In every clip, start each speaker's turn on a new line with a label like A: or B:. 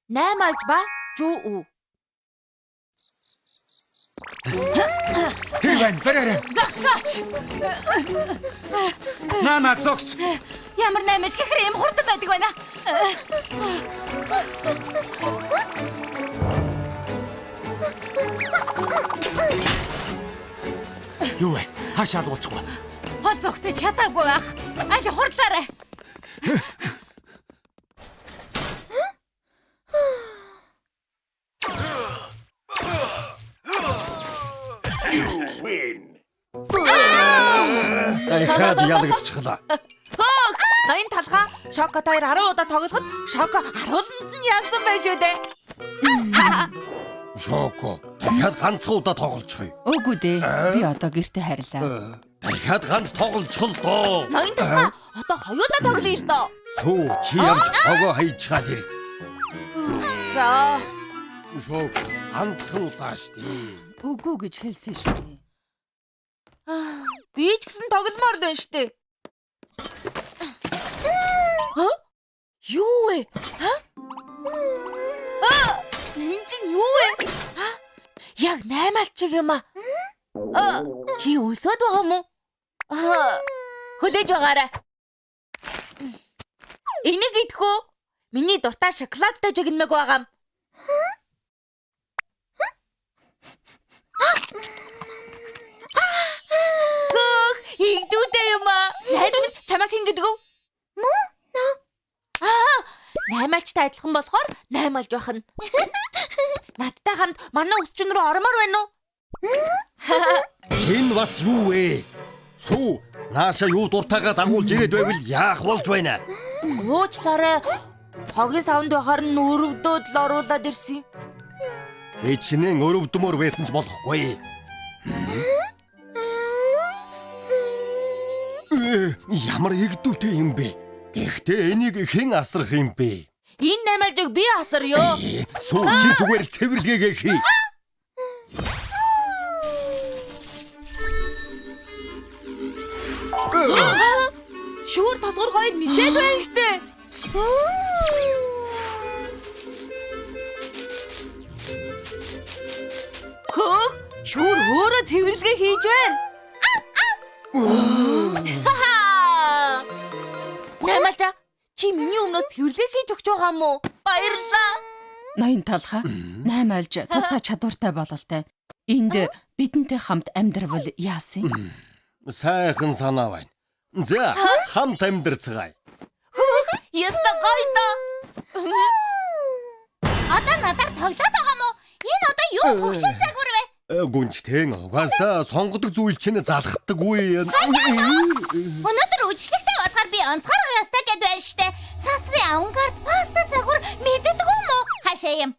A: Наймаалж ба Жүү.
B: Тэр байна, бараарай.
A: Зогсооч.
B: Нана зогс.
A: Ямар наймаж гэхэр юм хурдан байдаг байна.
B: Юу вэ? Хаашаа алуулчих вэ?
A: Хол зогтож чадаагүй байх. Аль хурдлаарай.
C: Дахиад ялагдчихлаа.
A: Хөөх! Ноён талхаа Шоко хоёр 10 удаа тоглоход Шоко харууланд нь ялсан байж үү дээ.
C: Шоко, дахиад ганцхан удаа тоглолцохъё.
D: Үгүй дээ. Би одоо гэрте харилаа.
C: Дахиад ганц тоглолцох л доо.
A: Ноён талхаа одоо хоёулаа тоглоё л доо.
C: Сүү, чи явж хогоо хайчгаад ир.
A: За.
C: Шоко, ганцхан удаа штэ.
D: Үгүй гэж хэлсэн шүү дээ.
A: Би ч гэсэн тогломоор л байна штэ. Хө? Юу вэ? Ха? Аа, энэ чинь юу вэ? Ха? Яг наймаалчиг юм аа. Аа, чи өсөд байгаа юм уу? Аа, хүлээж байгаарай. Энийг идэх үү? Миний дуртай шоколадтай жигнэмэг байгаам. Хөөх, игдүүдээ юм аа. Найз минь чамайг хэн гэдэг вэ? Мөн. Аа, наймаалчтай адилхан болохоор наймаалж байх нь. Надтай хамт манай өсчөн рүү ормоор байна уу?
C: Энэ бас юу вэ? Сүү, нааша юу дуртайгаа дагуулж ирээд байвал яах болж байна?
A: Уучлаарай. Хогийн савнд байхаар нь өрөвдөөд л оруулаад ирсэн.
C: Эчнэн өрөвдмөр байсан ч болохгүй. Ямар игдүүтэй юм бэ? Гэхдээ энийг хэн асрах юм бэ?
A: Энэ наймаалжиг би асар ёо.
C: Сүү, чи зүгээр л цэвэрлэгээгээ хий.
A: Шүүр тосгор хоёр нисээд байна штэ. Хөөх, шүүр өөрөө цэвэрлэгээ хийж байна. Наймаалжаа, чи миний өмнөөс цэвэрлэгээ хийж өгч байгаа юм уу? Баярлалаа.
D: Ноён талхаа наймаалж тусгай чадвартай бололтой. Энд бидэнтэй хамт амьдрвал яасан юм?
C: Сайхан санаа байна. За, хамт амьдарцгаая.
A: Яста гоё доо.
E: Одоо надаар тоглоод байгаа мó? Энэ одоо юу хөгшин загвар вэ?
C: Гүнжтэн угаасаа сонгодог зүйл чинь залхдаггүй.
E: Өнөөдөр үжиглэгтэй болохоор би онцгой ёстой гэд байна штэ. Сансрын авангард паста загвар мэддэг юм уу? Хашаа юм.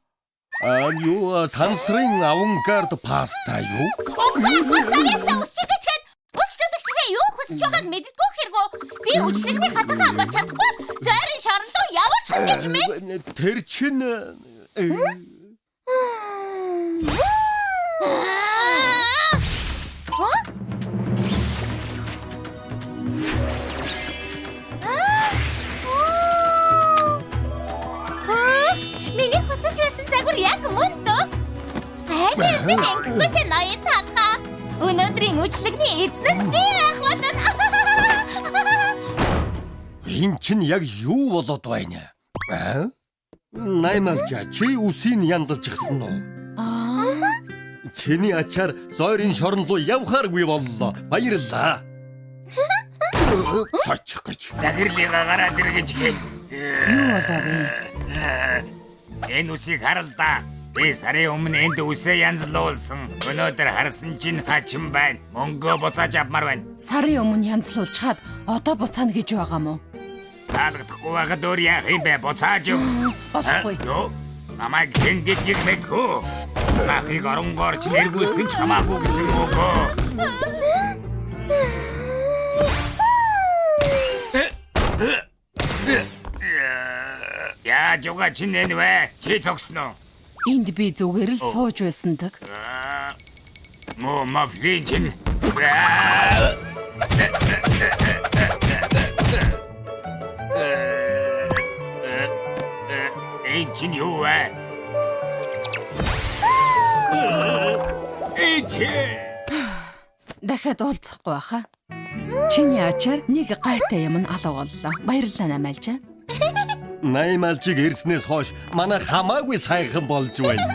C: Аа, юу сансрын авангард паста юу?
E: Үгүй буцааястай өсч гэчгээд үйлчлүүлэгчгээ юу хүсэж байгааг мэддэггүй хэрэгөө. Би үжиглэгний хатахан амбалж чадахгүй бол зайрын шорон руу явуулчих гэж мэд.
C: Тэр чинь
E: Хөөх, миний хүсэж байсан загвар яг мөн дөө. Аль эрдэнэ ангитай ноён талхаа. Өнөөдрийн үжиглэгний эзэн нь би байх болно.
C: энэ чинь яг юу болоод байна? Аа? Наймаалжаа, чи үсийг янзалчихсан уу?
D: Аа,
C: Чиний ачаар зойрын шорон руу явхааргүй боллоо. Баярлалаа. Цочих гэж.
B: Загирлыгаа гараад ир гэж хэл.
D: юу болов вэ?
B: Энэ үсийг харал да. Би сарын өмнө энд үсээ янзлуулсан. Өнөөдөр харсан чинь хачин байна. Мөнгөө буцааж авмаар байна.
D: Сарын өмнө янзлуулчхаад одоо буцаана гэж байгаа мó?
B: Таалагдахгүй байхад өөр яах юм бэ? Буцааж өг.
D: Болохгүй.
B: Юу? Намайг хэн гэдгийг мэдхүү. Махыг оронгоор чинь эргүүлсэн ч хамаагүй гэсэн үг үү? Яаж уга чинь энэ вэ? Чи зогсно уу?
D: Энд би зүгээр л сууж байсан даг.
B: Мө мафлин чинь. Энэ Энэ чинь юу вэ? Ичээ.
D: Дахиад уулзахгүй баха. Чиний ачаар нэг гайтай юм нь алга боллоо. Баярлалаа Наймаалжаа.
C: Наймаалжиг ирснээс хойш манай хамаагүй сайхан болж байна.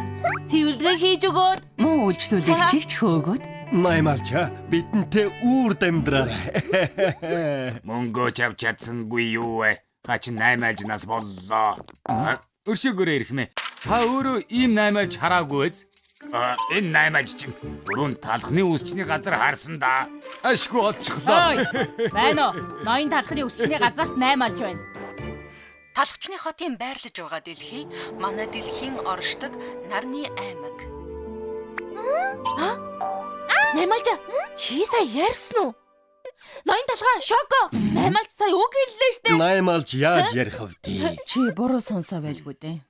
A: Цэвэрлэгээ хийж өгөөд
D: Муу үйлчлүүлэгчийг ч хөөгөөд
C: Наймаалжаа бидэнтэй үүр дамдраарай.
B: Мөнгөө чавч чадсангүй юу вэ? Хачин наймаалжнаас боллоо. Өршөөгөөрэй ирэх мэ. Та өөрөө ийм наймаалж хараагүй биз? Энэ наймаалж чинь түрүүн талхны үсчний газар харсан да. Ашгүй олчихлоо.
E: Ой, байна уу? Ноён талхны өсчний газарт наймаалж байна.
D: Талхчны хотын байрлаж байгаа дэлхий манай дэлхийн оршдог нарны аймаг.
A: Наймаалжаа чи сая ярьсан уу? Ноён талхаа Шоко. Наймаалж сая үг хэллээ штэ.
C: Наймаалж яаж ярих вэ?
D: Чи буруу сонсоо байлгүй дээ.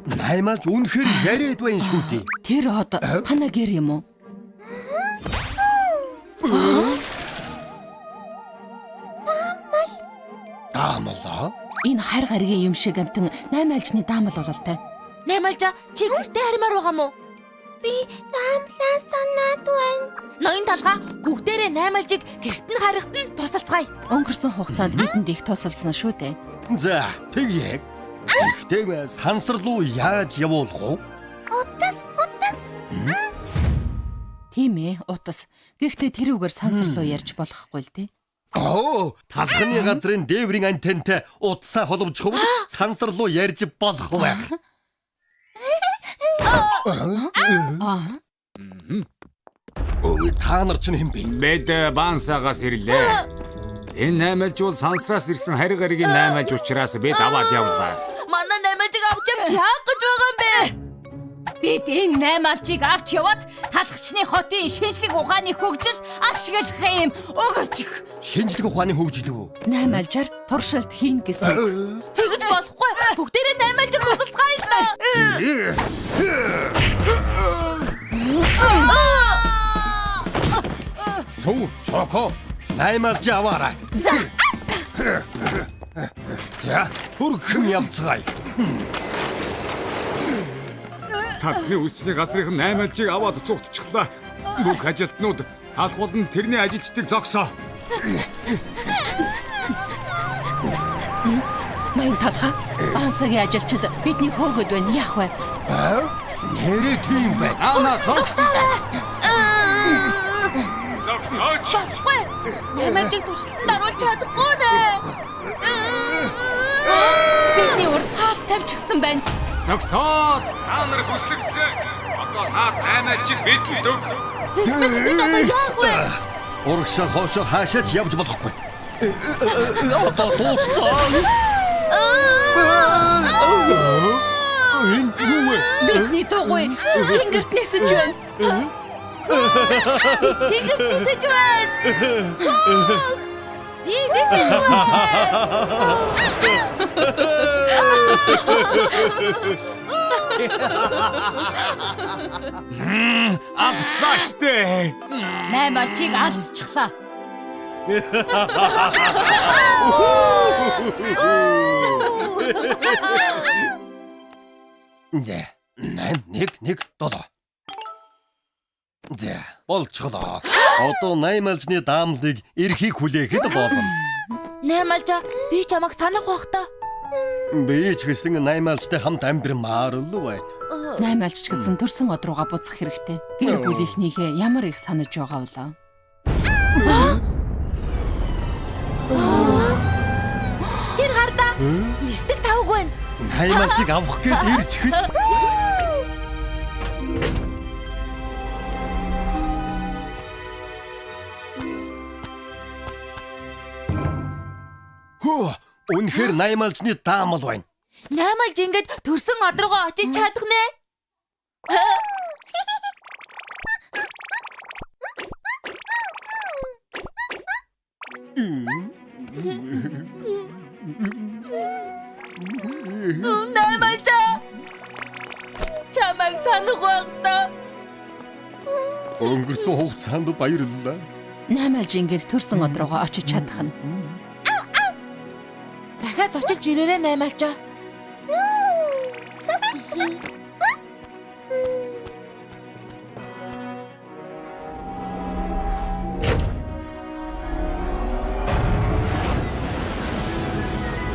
C: Наймаалж үнэхээр яриад байна шүү дээ.
D: Тэр од танаа гэр юм уу?
C: Даамлаа.
D: Энэ хайр гаригийн юм шиг амтан наймаалжны даамал бололтой.
A: Наймаалжаа чи гэртээ харимаар байгаа мó?
E: Би даамлаа санаад байна.
A: Ноён талхаа бүгдээрээ наймаалжийг гэрт нь харихад нь тусалцгаая.
D: Өнгөрсөн хугацаанд бидэнд их тусалсан шүү дээ.
C: За, тэгье. Гэхдээ сансар руу яаж явуулах вэ?
E: Утас, утас.
D: Тийм ээ, утас. Гэхдээ тэрүүгээр сансар руу ярьж болохгүй л дээ.
C: Оо, талхны газрын дээврийн антентай утсаа холбож сансар руу ярьж болох байх.
D: Аа.
C: Өө, та нар чинь хэн бэ?
B: Бид Бансагаас ирлээ. Энэ наймаалж бол сансраас ирсэн хариг гаригийн наймаалж учраас бид аваад явлаа.
A: Манай наймаалжийг авч явж яах гэж байгаа юм бэ?
E: Бид энэ наймаалжийг авч яваад талхчны хотын шинжлэх ухааны хөгжил ашиглах юм өгөөж.
C: Шинжлэх ухааны хөгжил үү?
D: Наймаалжаар туршилт хийн гэсэн.
A: Тэгэж болохгүй. Бүгдээрээ наймаалжийг тусалцгаая л даа.
C: Сүү, Шоко, наймаалж аваарай. За. За, түрхэн явцгаая.
B: Талхны үсчний газрын наймаалжийг аваад цугтчихлаа. Бүх ажилтнууд талх болон тэрний ажилчдыг зогсоо.
D: Ноён талхаа Бансагийн ажилчид бидний хөөгöd байна. Яах вэ?
C: Аа? Нэрээ тийм байна.
B: Ана зогс. Зогсооч.
A: Болохгүй. Наймаалжийг туршилтанд оруулж чадахгүй нэ.
D: Бидний урд хаалт тавьчихсан байна.
B: Зогсоод. Та нар хүслэгдсэн. Одоо наад наймаалжийг бидэнд өг.
A: Бид одоо яах вэ?
C: Урагшаа хоошоо хаашаач явж болохгүй. Одоо дууслаа. Энэ юу вэ?
D: Бидний дугуй тэнгэрт нисэж байна.
A: Тэнгэрт нисэж байна. Би нисэж байна.
B: Алдчихлаа штэ.
E: Наймаалжийг алдчихлаа.
C: За, 8 1 1 7. За, болчихлоо. Одоо наймаалжны даамлыг эрхийг хүлээхэд болно.
A: Наймаалжаа би чамайг санах бах та.
C: Би ч гэсэн наймаалжтай хамт амьдрмаар л байна.
D: Наймаалж ч гэсэн төрсөн од руугаа буцах хэрэгтэй. Гэр бүлийнхнийхээ ямар их санаж байгаа болоо.
A: Тэр хардаа. Нисдэг тавг байна.
C: Наймаалжийг авах гээд ирж хэд. Хөө, үнэхээр наймаалжны даамал байна.
A: Наймаалж ингээд төрсөн од руугаа очиж чадах нэ. Наймаалжаа. Чамайг санах байх та.
C: Өнгөрсөн хугацаанд баярлалаа.
D: Наймаалж ингээд төрсөн од руугаа очиж чадах нь.
A: Дахиад зочилж ирээрэй наймаалжаа.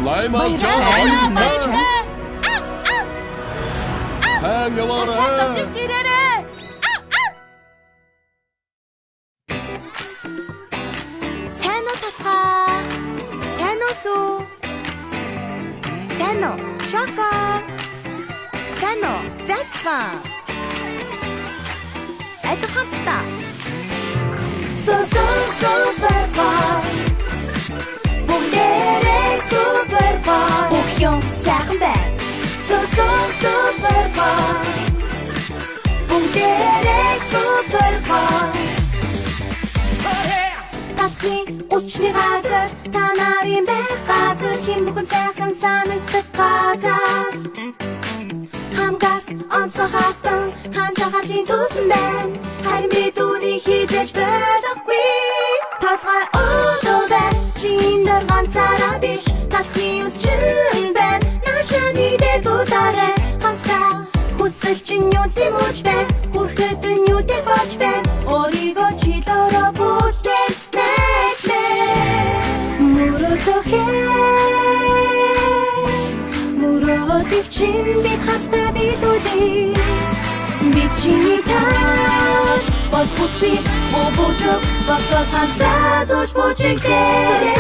C: Наймаалжаа.
A: Баярлалаа.
C: Сайн яваарай.
A: Зочилж ирээрэй. Сайн уу Талхаа? Сайн уу Сүү? Сайн уу Шоко? Сайн уу Зайцхан? Аль хамтдаа.
E: Су су супер гой. Бүгдээрээ супер гой. Бүх юм сайхан байна. Су су супер гой. Бүгдээрээ супер гой. Талхын усчны газар, та нарын байх газар, хэн бүхэн сайхан санагддаг газар. Хамгас онцгой хатан хаан чахарлын төвсөн байна. Харин бид үүнийг хизээж ойлгохгүй. Толгой өөдөө байна. Чи энэ дээр ганцаараа биш. Талхын ус чин байна. Наашаа нэгдээ дуудаарай. Хамтдаа хүсэл чинь юу тэмүүлж байна. Хүрэхэд нь юу тэг болж байна. Өөрийгөө чилөөрөө бүтээн найз мэн. Мөрөөдөхөө мөрөөдийг чинь бид хамтдаа биелүүлье. Бид чиний тал болж бүтбий бобожог босоод хамтдаа дууж бужигдээ.